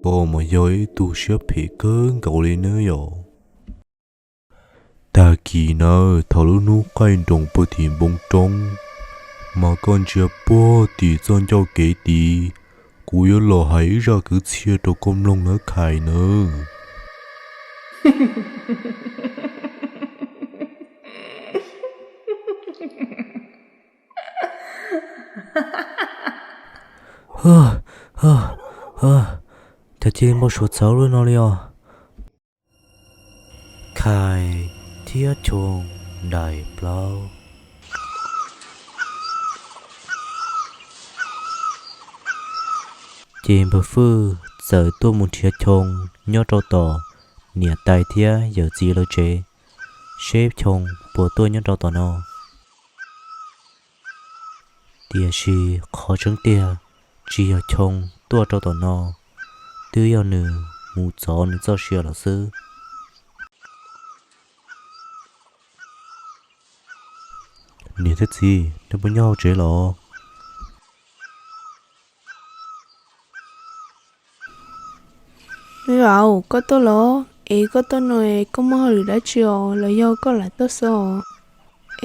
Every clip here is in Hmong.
Koj mas yog ib tug siab phem kawg nkaus li nawb yom. Tag kis nawb, thaum lub hnub qaij nroos puag tim npoo roob, mas koj ntsia puag tim txoj ncauj kev tid, kuv yuav los hais ib zaj kwv txhiaj rau koj mloog nawb Khais nawb. Cas cia li npau suav txawv luaj no li os. Khais thiab Choo daim plaub. Ces Npawg Fwj txawm tuaj mus nrhiav Choo nyob rau tom niam tais thiab yawm txiv lawv tsev, seb Choo puas tuaj nyob rau tom no. Tiam sis qhov tseeb tiag, tsis yog Choo tuaj rau tom no, twb yog nws mus txov nws txoj sia lawm xwb. Niam thiab txiv, nej puas nyob hauv tsev los? Aub, koj tuaj los? Es koj tuaj no koj muaj hauj lwm dab tsi os los yog koj lam tuaj xwb os?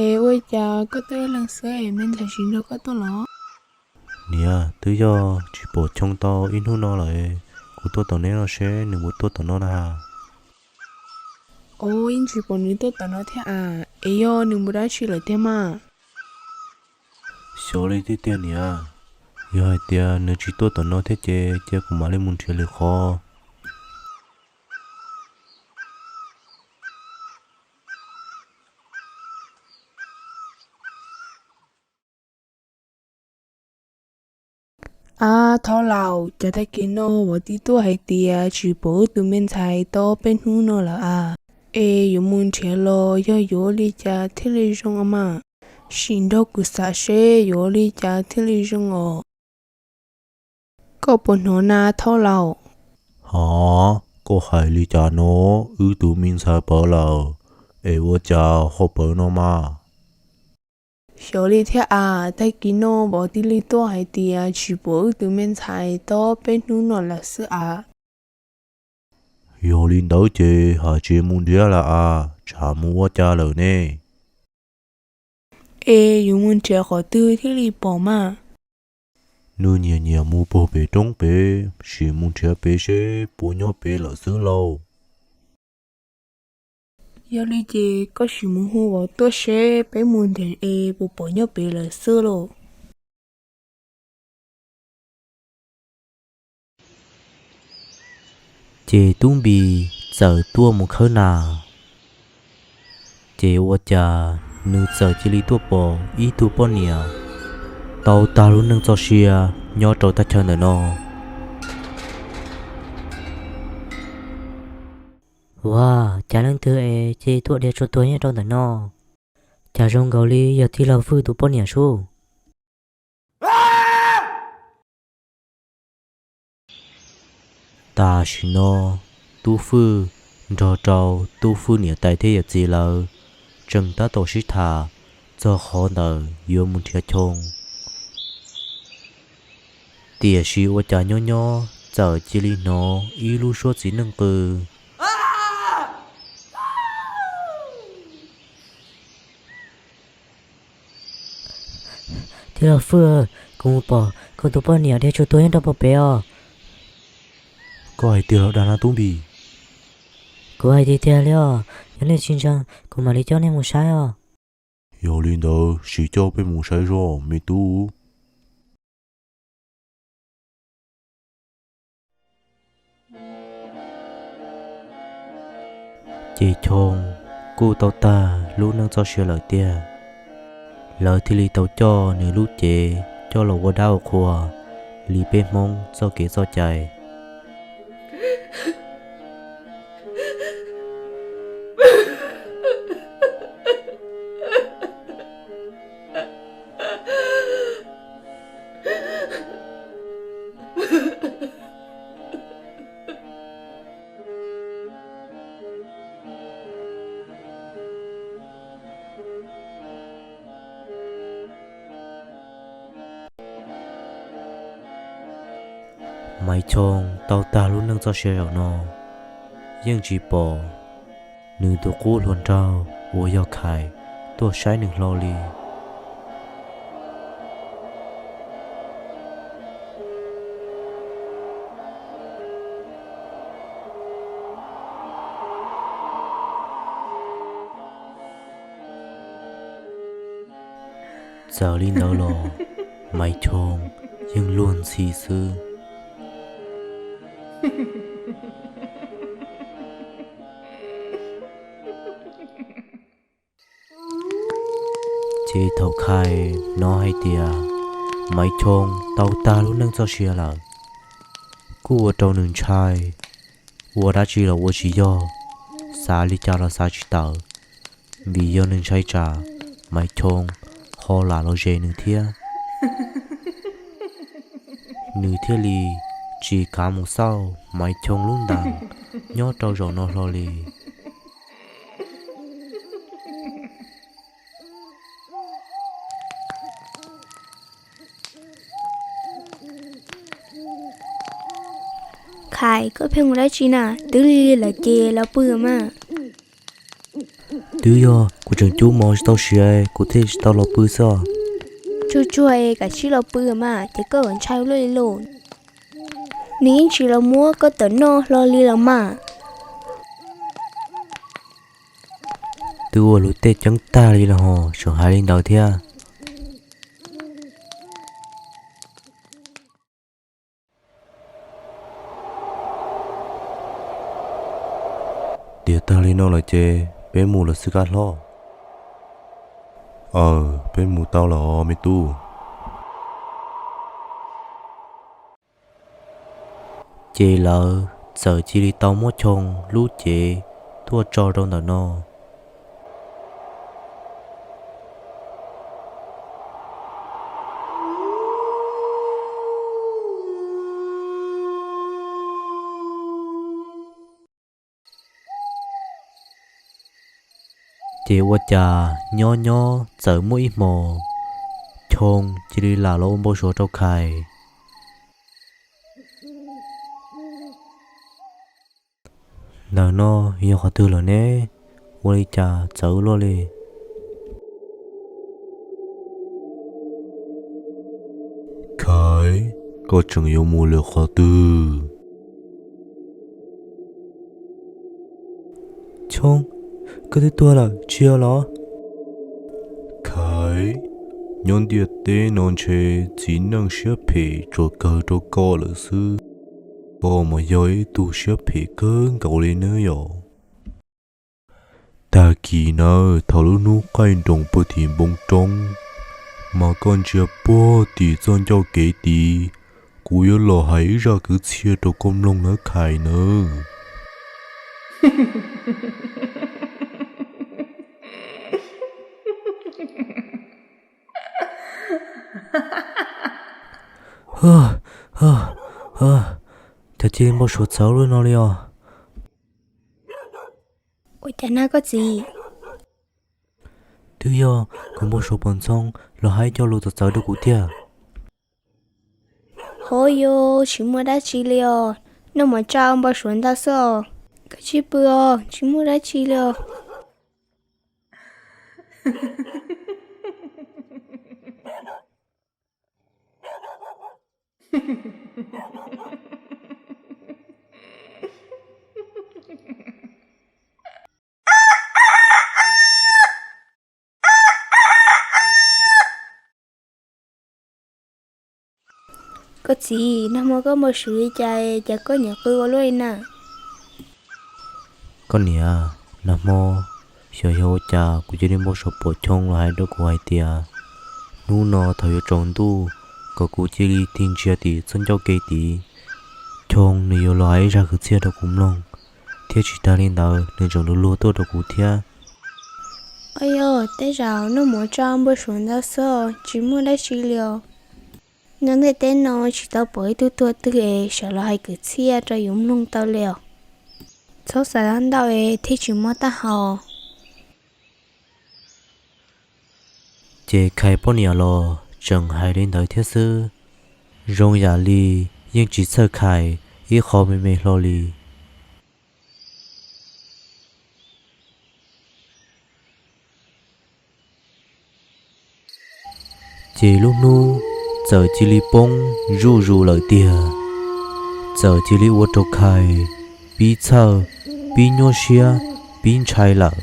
Es ua cas koj tuaj ib leeg xwb es me ntxhais tsis nrog koj tuaj los? Niam, twb yog tsis pom Choo tau ib hnub no lawm, kuv tuaj tom neb no seb nws puas tuaj tom no na. Ov, yeej tsis pom nws tuaj tom no thiab as, es yog nws mus dab tsi lawm tiag mas? Xyov li tiag tiag niam, yog hais tias nws tsis tuaj tom no thiab ces cia kuv mam li mus nrhiav lwm qhov. Ab, Thaub Laus, cas tag kis no Vauv Tib tuaj hais tias tsis pom wb tus me ntxhais tau peb hnub no lawm as, es yuav mus nrhiav los yog yuav ua li cas thiaj li zoo mas? Sim nrog kuv xav seb yuav ua li cas thiaj li zoo os. Koj puas hnov na Thaub Laus? Hov, koj hais li cas no? Wb tus me ntxhais pawv lawm, es ua cas ho pawv no mas? Xyov li thiab as, tag kis no Vauv Tib li tuaj hais tias tsis pom wb tus me ntxhais tau peb hnub no lawm xwb as. Yog li ntawd ces haj tseem mus nrhiav lawm as, tsam mus ua cas lawm ne? Es yuav mus nrhiav qhov twg thiaj li pom mas? Nws nyiam nyiam mus puag pem roob pem, sim mus nrhiav pem seb puas nyob pem lawm xwb lauj. Yog li ces koj sim mus hu Vauv tuaj seb peb mus nrhiav es puas pom nyob pem lawm xwb lauj. Ces Tub Npis txawm tuaj mus khawb nas, ces ua cas nws txawm cia li tuaj pom ib tug poj niam tau tag lub neej txoj sia nyob rau thaj chaw ntawm no. Ua, cas leej twg es cia li tuaj dhia tsua tuag nyob rau ntawm no? Cas zoo nkaus li yog tij laug Fwj tus poj niam sub. Tam sim no Tub Fwj nrog rau Tub Fwj niam tais thiab yawm txiv lawv tseem tab tom sib tham txog qhov ntawm yuav mus nrhiav Choo. Tiam sis ua cas nyob nyob txawm cia li hnov ib lub suab txiv neej qw. Tij laug Fwj, kuv mus pom koj tus poj niam dhia tsua tuag nyob rau puag pem os. Koj hais tiag los dag na Tub Npis? Kuv hais tiag tiag li os, yog nej tsis ntseeg kuv mam li coj nej mus saib os. Yog li ntawd sim coj peb mus saib zoj me tub. Ces Choo kuj tau tag lub neej txoj sia lawm tiag. Lawv thiaj li tau coj nws lub cev coj los ua dab ua qhua li peb Hmoob txoj kev txoj cai. Maiv Choo tau tag lub neej txoj sia zaum no, yeej tsis pom nws tus qub hluas nraug uas yog Khais tuaj saib nws hlo li. Txawm li ntawd los, Maiv Choo yeej luag ntxhi xwb. Ces thaum Khais hnov hais tias Maiv Choo tau tag lub neej txoj sia lawm, kuj ua rau nws ntshai, ua dab tsi los ua tsis yog, xav li cas los xav tsis tawm, vim yog nws ntshai tsam Maiv Choo ho lam los zes nws thiab. Nws thiaj li tsis kav mus xauj Maiv Choo lub ntees nyob rau zaum no hlo li. Khais, koj pheej ua dab tsi na? Twb lig lig lawm ces los pw mas. Twb yog kuv tseem cub mov tsis tau siav, kuv thiaj tsis tau los pw xwb. Tsuag tsuag es kav tsij los pw mas, ces koj ntshai ua luaj li lauj. Nws yeej tsis los muab koj tawm noj hlo li los mas. Twb ua luag tej ceeb tag li los ho tseem hais li ntawd thiab. Tiav tag li no lawm ces peb mus lawm xwb kab hlob. Aw, peb mus tau lawm os me tub. Ces lawv txawm cia li tau muab Choo lub cev tuaj tso rau ntawm no. Ces ua cas nyob nyob txawm muaj ib hmo, Choo cia li lam los ua npau suav rau Khais. Ntawm no yog qhov twg lawm ne? Ua li cas txawv ua luaj li? Khais, koj tseem yuav mus lawm qhov twg? Choo, koj twb tuag lawm tsis yog los? Khais, nyob ntiaj teb no ntshe txiv neej siab phem tsuas kawg rau koj lawm xwb. Koj mas yog ib tug siab phem kawg nkaus li nawb yom. Tag kis nawb, thaum lub hnub qaij nroos puag tim npoo roob, mas koj ntsia puag tim txoj ncauj kev tid, kuv yuav los hais ib zaj kwv txhiaj rau koj mloog nawb Khais nawb. Cas cia li npau suav txawv luaj no li os? Ua cas na koj txiv? Twb yog kuv npau suav pom ntxhoo los hais cov lus txawv txawv rau kuv tiag. Hov, yog tsis muaj dab tsi li os, noj mov tsau npau suav ntau xwb os. Koj cia li pw os, tsis muaj dab tsi li os. Koj txiv, nag hmo koj npau suav li cas, cas koj nyuam qw ua luaj li na? Koj niam, nag hmo xyov yog ua cas kuv cia li npau suav pom Choo los hais rau kuv hais tias hnub no thaum yuav tsaus ntuj kom kuv cia li tig ntsia tim txoj ncauj kev tid. Choo nws yuav los hais ib zaj kwv txhiaj rau kuv mloog, thiab tsis tag li ntawd nws tseem luag luag tuaj rau kuv thiab. Yog tej zaum noj mov tsau npau suav ntau xwb, tsis muaj dab tsi li os. Nyob ntiaj teb no tsis tau pom ib tug tuag twg es sawv los hais kwv txhiaj rau yus mloog tau li os. Txhob xav ntau es thiaj tsis mob taub hau. Ces Khais poj niam los tseem hais li ntawd thiab xwb. Zoo yam li yeej tsis txhawj khais ib qho me me hlo li. Ces lub hnub txawm cia li poob zuj zus lawm tiag, txawm cia li ua rau Khais pib txhawj, pib nyuaj siab, pib ntshai lawm.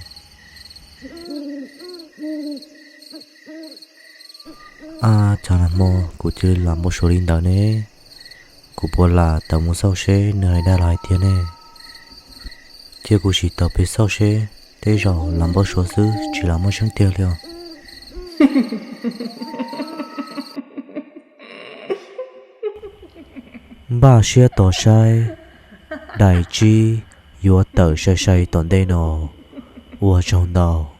Ab, cas nag hmo kuv cia li lam npau suav li ntawd ne? Kuv puas lam tawm mus xauj seb nws hais dag los hais tiag ne? Cia kuv sim tawm pem xauj seb, tej zaum lam npau suav xwb tsis lam muaj tseeb tiag li os. Npaj siab tos saib, daim tsib yuav tawm sai sai tom ntej no. Ua tsaug ntau.